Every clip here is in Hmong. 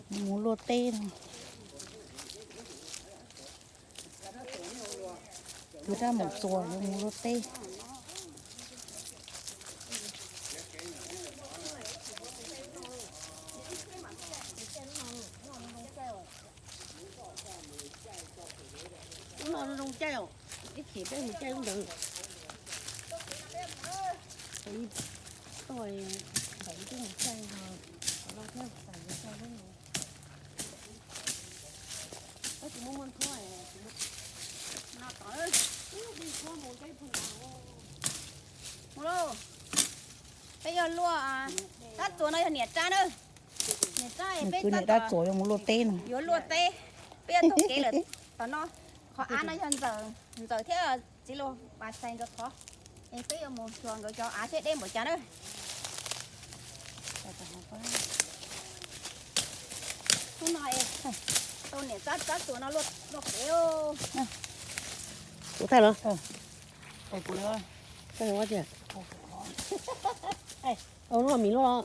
Mus luaj teb no. Tus rab mus txuas yuav mus luaj teb. Lub no zoo caij os, ib chim peb mus caij lub ntawd. Toj ntawm ib tug mus caij, qhov no thiab xav yuav caij lub no. Tab sis muaj muaj nthuab, no tom ub, nthuab mus peb phu mus lauj. Peb yuav luaj, rab txuas no yog niam rab na. Niam rab, peb tab tom yuav mus luaj teb no, yuav luaj teb. Peb yuav taug kev lawm tom no. Qhov av no yog ntxawm, ntxawm thiab txiv Luag Vas Xais nkawd qhov. Es peb yuav mus xyuas nkawd cov av seb deb npaum cas na. Hnub no tau niam rab, rab txuas no luaj kev. Kuv thaij los. Thaij ua tias, lub no mis luaj.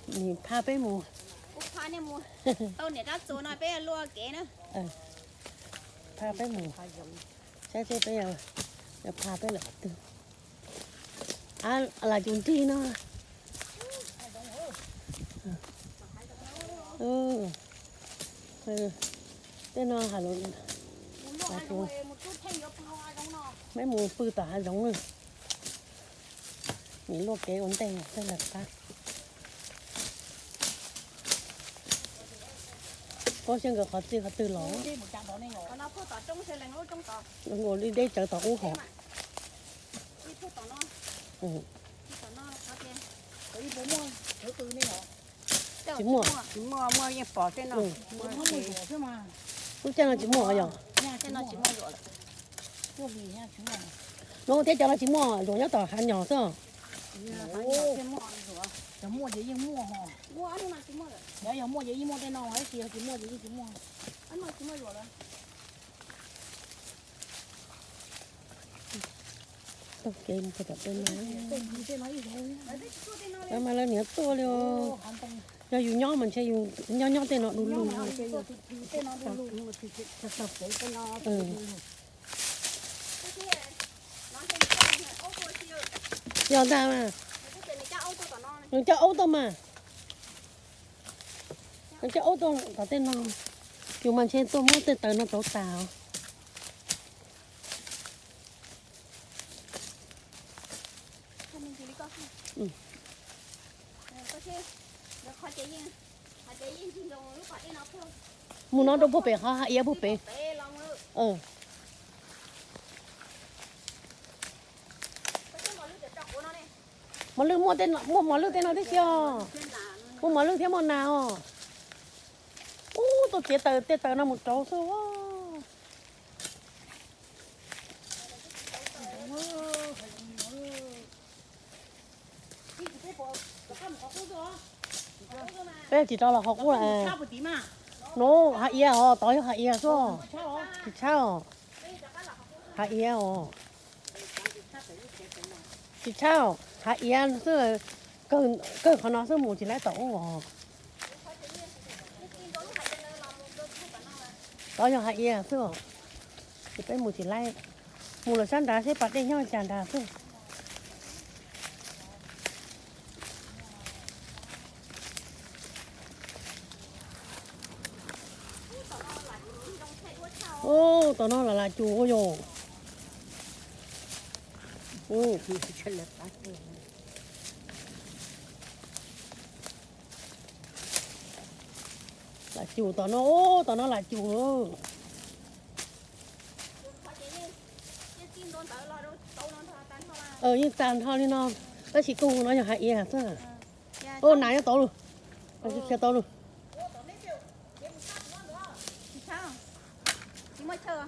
Mis phaj peb mus. Tau niam rab txuas no peb luaj kev na. Phaj peb mus, saib seb peb yuav phaj peb lawm qhov twg. Av lam cus nrig no. Tej no, peb mus pw tom hav zoov na. Nim luaj kev ua ntej peb lawm qab. Paub seb nkawd qhov txij qhov twg los. Nkaus li deb tsawv tom ub hos. Tsis muaj, tsis muaj, yeej pom tej no. Lub caij no tsis muaj yog. No thiab cov no tsis muaj, zuam nyob tom hav nyom xwb. Yog muaj ces yeej muaj hos. Yog muaj ces yeej muaj tej no, tab sis yog tsis muaj ces yeej tsis muaj. Taug kev mus tom tej no. Lawv mas lawv niam tuaj li os. Yog yus nyob mas ntshe yus nyob nyob tej no du lug. Yog ntag mas. Nws coj aub tuaj mas. Nws coj aub tuaj tom tej no. Yus mas ntshe tuaj muab tej taws no rauv tas os. Mus no rau puag pem qhov hav iav puag pem. Mos lwj muaj tej no, muaj mos lwj tej no tib si os. Muaj mos lwj thiab muaj nas os. Ub, tuaj txiav taws, tej taws no mus rauv xwb. Peb tsis rov los qhov qub lawm. No hav iav os, tod yog hav iav xwb. Tsis tshab os. Hav iav os. Tsis tshab os, hav iav xwb. Kawg qhov no xwb, mus tsis laib tom ub os. Tod yog hav iav xwb os. Ces peb mus tsis laib. Mus lawm sab nrad seb pas dej nyob cas nrad xwb. Ub, tom no lam lam cus ua yog. Lam cus tom no, ub, tom no lam cus. Yeej tag nrho li no, tab sis koog no yog hav iav xwb. Ub, nas nyob tod lug, khiav tod lug. Tsis muaj chaw,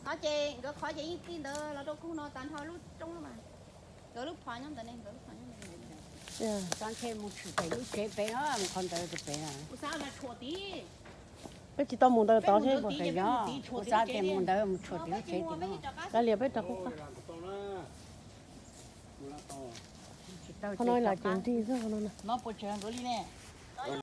no ces nkawd qhov ces yeej txij ntawd los rau koog no tag nrho lub roob lawm mas. Nkawd lub phom nyob ntawd ne, nkawd lub phom nyob ntawd. Txhob ntshe mus tshwm pem lub tsev pem no, mus qhov ntawd pem no. Kuv xav mas tshuam tid. Peb tsis tau mus ntawd tod thiab. Kuv xav tias mus ntawd mus tshuam tim lub tsev tim no. Kav liam peb rov qub qab. Qhov no los ces nrig xwb qhov no na.